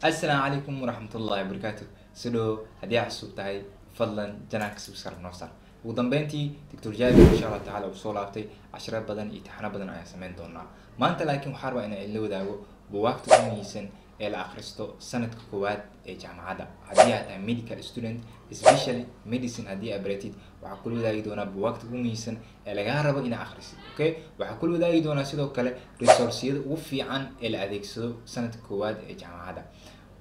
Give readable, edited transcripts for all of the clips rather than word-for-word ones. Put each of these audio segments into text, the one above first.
Assalaamu calaykum waraxmatullaahi wabarakaatu. Sidoo haddii aad cusub tahay, fadlan channelka subscribe noo saar. Ugu dambeyntii, Doctor Jaabir insha Allah tacaala uu soo laabtay. Cashiro badan iyo taxano badan ayaan sameyn doonaa maanta, laakiin waxaa rabaa inaan idinla wadaago buugaagta ugu muhiimsan ee la akhristo sanadka koowaad ee jaamacadda. Haddii aad tahay medical student, especially medicine haddii aad baratid, waxaa kula wadaagi doonaa buugaagta ugu muhiimsan ee lagaa rabo inaad akhrisid. Okay, waxaa kula wadaagi doonaa sidoo kale resourceyada ugu fiican ee la adeegsado sanadka koowaad ee jaamacadda.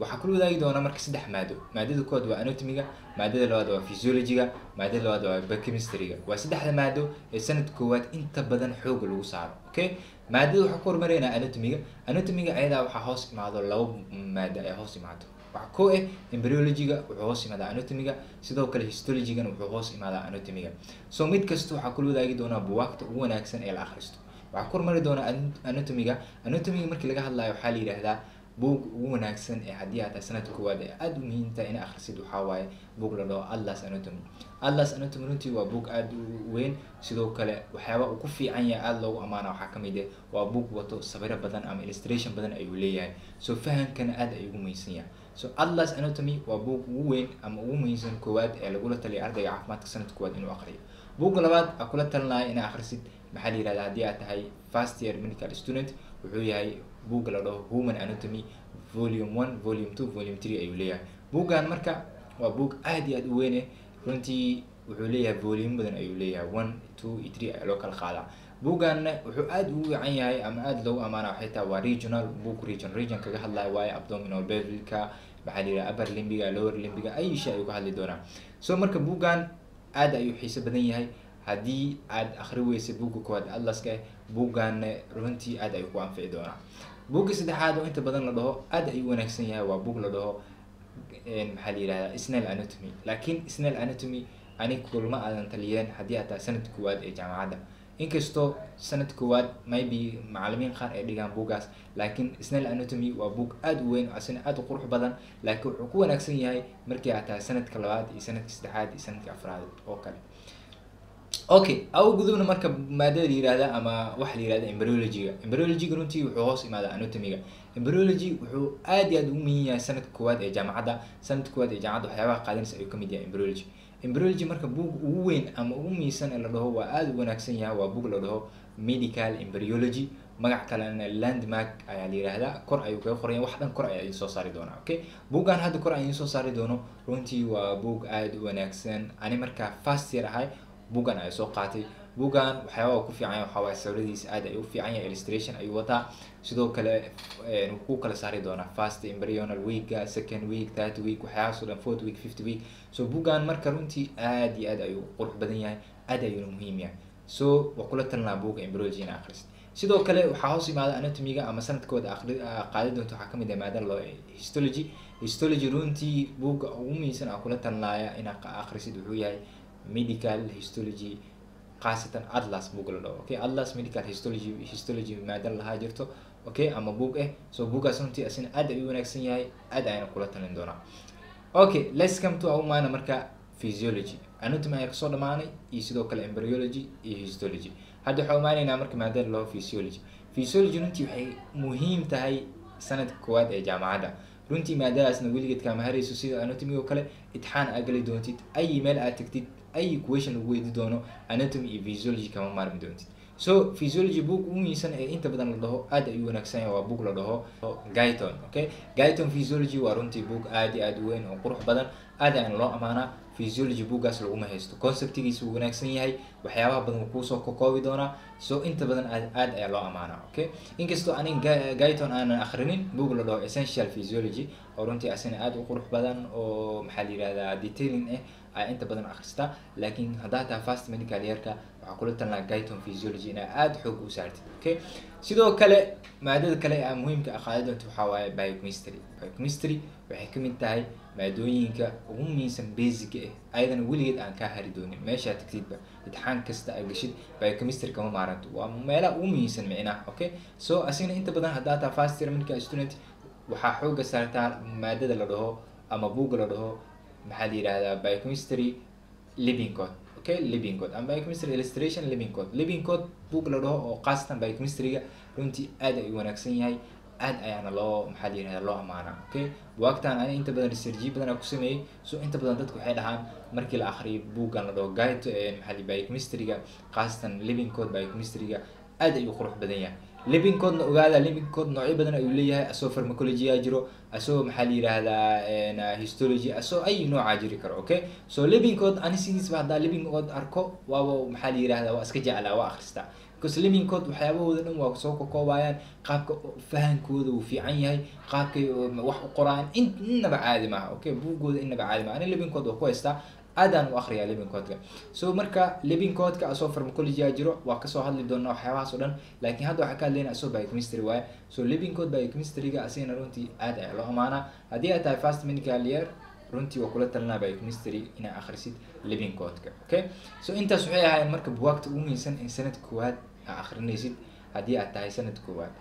Waxaa kula wadaagi doonaa marka saddex maado. Maadada koowaad waa anatomiga, maadada labaad waa physiologyga, maadada labaad waa biochemistryga. Waa saddexda maado ee sanadka koowaad inta badan xooga lagu saaro. Okay, maadada waxaa ku hormaraynaa anatomiga. Anatomiga ayadaa waxaa hoos imaado laba maado ayaa hoos imaado. Waxaa koo ah embryologyga, wuxuu hoos imaadaa anatomiga. Sidoo kale histologygana wuxuu hoos imaadaa anatomiga. So mid kasta waxaa kula wadaagi doonaa buugaagta ugu wanaagsan ee la akhristo. Waxaa ku hormari doonaa anatomiga. Anatomiga markii laga hadlayo, waxaa la yidhaahdaa buug ugu wanaagsan ee haddii aad tahay sanadka koowaad ee aada u muhiim tahay inaad akhrisid waxaa waaye buug la dhaho Atlas Anatomy. Atlas Anatomy runtii waa buug aada u weyn. Sidoo kale waxyaaba uu ku fiican yahay, aada loogu amaana, waxaa kamid ah waa buug wato sawiro badan ama illustration badan ayuu leeyahay, so fahamkana aada ayuu ugu muhiimsan yahay. So Atlas Anatomy waa buug ugu weyn ama ugu muhiimsan koowaad ee lagula taliya ardayga caafimaadka sanadka koowaad inuu aqriyo. Buugga labaad aa kula talinayo inaad akhrisid, maxaa la yihahdaa, haddii aad tahay first year medical student, wuxuu yahay buugga la dhaho Human Anatomy, volume 1, volume 2, volume 3 ayuu leeyahay buuggan. Marka waa buug aad iyo aad u weyn eh. Runtii wuxuu leeyahay volume badan ayuu leeyahay, 1, 2 iyo 3 ayaa loo kala qaadaa. Buugganna wuxuu aada ugu wacan yahay ama aada loogu amaana waxay tahay waa regional book, region kaga hadlayo waaye. Abdominal, pelviska, maxaa la yidhaha, upper limbiga, lower limbiga, ay shay ayuu ka hadli doonaa. So marka buuggan aad ayuu xiiso badan yahay. Haddii aad akhri weysay buugga koowaad, atlaska ah, buugganna runtii aad ayuu ku anfici doonaa. Buugga saddexaad oo inta badan la dhaho aad ayuu wanaagsan yahay waa buug la dhaho, maxaa la yihahdaa, Snell Anatomy. Laakiin Snell Anatomy aniga kulma aadan taliyeen haddii aad tahay sanad koowaad ee jaamacadda, inkastoo sanad koowaad maybe macalimiin qaar ay dhigaan buuggaas. Laakiin Snell Anatomy waa buug aada u weyn, asina aada u qurux badan, laakiin wuxuu ku wanaagsan yahay markii aad tahay sanadka labaad iyo sanadka saddexaad iyo sanadka afraad oo kale. Okay, aw gudubna marka maadada la yihahda ama waxa la yihahda embryologyga. Embryologyga runtii wuxuu hoos imaadaa anatomiga. Embryology wuxuu aad iyo aad ugu muhiim yahay sanadka koowaad ee jaamacadda. Sanadka koowaad ee jaamacadda waxyaabaha qaadanaysa ayuu kamid yahay embryology. Embryology marka buug ugu weyn ama ugu muhiimsan ee la dhaho waa aada u wanaagsan yahay waa buug la dhaho Medical Embryology, magac kalena Landmark ayaa la yihahdaa. Kor ayuu kaga qoran yahay, wax dhan kor ayaa idin soo saari doonaa. Okay, buuggan hadda kor ayaan idin soo saari doono runtii waa buug aada u wanaagsan. Ani markaa first year ahay buuggan ayaa soo qaatay. Buuggan waxyaabaha ku fiican yahay waxaa waaye sawiradiisa aad ayuu u fiican yahay, illustration ayuu wataa. Sidoo kale wuxuu ku kala saari doonaa first embryonal weeka, second week, third week, waxyaabahaas oo dhan, fourth week, fifth week. So buuggan marka runtii aad iyo aad ayuu qurux badan yahay, aad ayuuna muhiim yahay. So waa kula talinaa buugga embryology ina akhrisid. Sidoo kale waxaa hoos imaada anatomiga ama sanadkooda aqri qaadi doonto waxaa kamid ah maada loo histology. Histology runtii buugga ugu muhiimsan aan kula talinaya inaad akhrisid wuxuu yahay Medical Histology, khaasatan Atlas buug la dhaho. Okay, Atlas Medical Histology, histology maada lahaa jirto, okay, ama buug eh. So buuggaas runtii asina aad ayuu wanaagsan yahay, aad ayaan kula talin doonaa. Okay, let's come to aumaana marka physiology. Anatomy ayaa kasoo dhamaanay iyo sidoo kale embryology iyo histology. Hadda waxaa umaanaynaa marka maadada loo physiology. Physiology runtii waxay muhiim tahay sanadka koowaad ee jaamacadda. Runtii maadadaasna weligeed kaama harayso. Sida anatomy oo kale itixaan aad gali doontid, ay meel aad tagtid, ay question lagu weydi doono, anatomy iyo physiology kama maarmi doontid. So physiology book ugu muhiimsan ee inta badan la dhaho aad ayuu wanaagsan yahay waa book la dhaho Guyton. Okay, Guyton Physiology waa runtii book aad iyo aad u weyn oo qurux badan, aad ayaan loo amaanaa. Physiology bookgaas laguma haysto, conceptigiisa wuu wanaagsan yahay, waxyaabaha badan wuu kuusoo kokoobi doonaa. So inta badan aad aad ayaa loo amaanaa. Okay, inkastoo anin Guyton aanan akhrinin, book la dhaho Essential Physiology oo runtii asina aad u qurux badan oo, maxaa la yihahdaa, detailing ah ayaa inta badan akhristaa. Laakiin haddaa tahay first medical yearka, waxaa kula talinaa Guyton Physiology inaa aada xoog u saartid. Okay, sidoo kale maadada kale ee muhiimka ah qaadi doonto waxaa waaye biochemistry. Biochemistry waxay kamid tahay maadooyinka ugu muhiimsan, basic ah, ayadana weligeed aan kaa hari doonin. Meeshaa tagtidba, imtixaan kasta aad gashid, biochemistry kama maaranto, waa meelaha ugu muhiimsan micnaha. Okay, so asigna inta badan haddaa tahay first year medical student, waxaa xooga saartaa maadada la dhaho ama buugga la dhaho, maxaa la yihahdaa, Biochemistry Lippincott. Okay, Lippincott ama Biochemistry Illustration Lippincott. Lippincott book la dhaho oo khaasatan biochemistryga runtii aad ay u wanaagsan yahay. Aad ayaana loo, maxaa la yihahda, loo amaanaa. Okay, buwaagtan ani inta badan research badan aan ku sameeyey. So inta badan dadku waxay dhahaan markii la akhriyo buuggan la dhaho guide maxaa la biochemistry-ga, khaasatan Lippincott biochemistry-ga, aad ayuu qurux badan yahay. Lippincott-na ogaada, Lippincott noocyo badan ayuu leeyahay. Asoo pharmacology aa jiro, asoo, maxaa la yihahdaa, histology, asoo ay noocaa jiri karo. Okay, so Lippincott ani sidiisba haddaa Lippincott arko, waaba, maxaa la yihahdaa, waa iska jeclaa, waa akhristaa, because Lippincott waxyaabahooda dhan waa soo kokoobayaan. Qaabka fahankooda wuu fiican yahay, qaabkay wax u qoraan innaba caadi maaha. Okay, buugooda innaba caadi maaha. Ani Lippincott waa ku haystaa, aadaan u akhriyaa Lippincott-ka. So marka Lippincott-ka asoo pharmacology a jiro, waa kasoo hadli doonaa waxyaabahaas oo dhan, laakiin hadda waxaa ka hadlayna asoo biochemistry waaye. So Lippincott biochemistry-ga asigana runtii aad ayaa loo amaanaa. Haddii aad tahay first medical year, runtii waa kula talinaa biochemistry inaad akhrisid Lippincott-ka. Okay, so intaas waxay ahaayeen marka buwaagta ugu muhiimsan in sanad koowaad aa akhrinaysid haddii aad tahay sanad koowaad.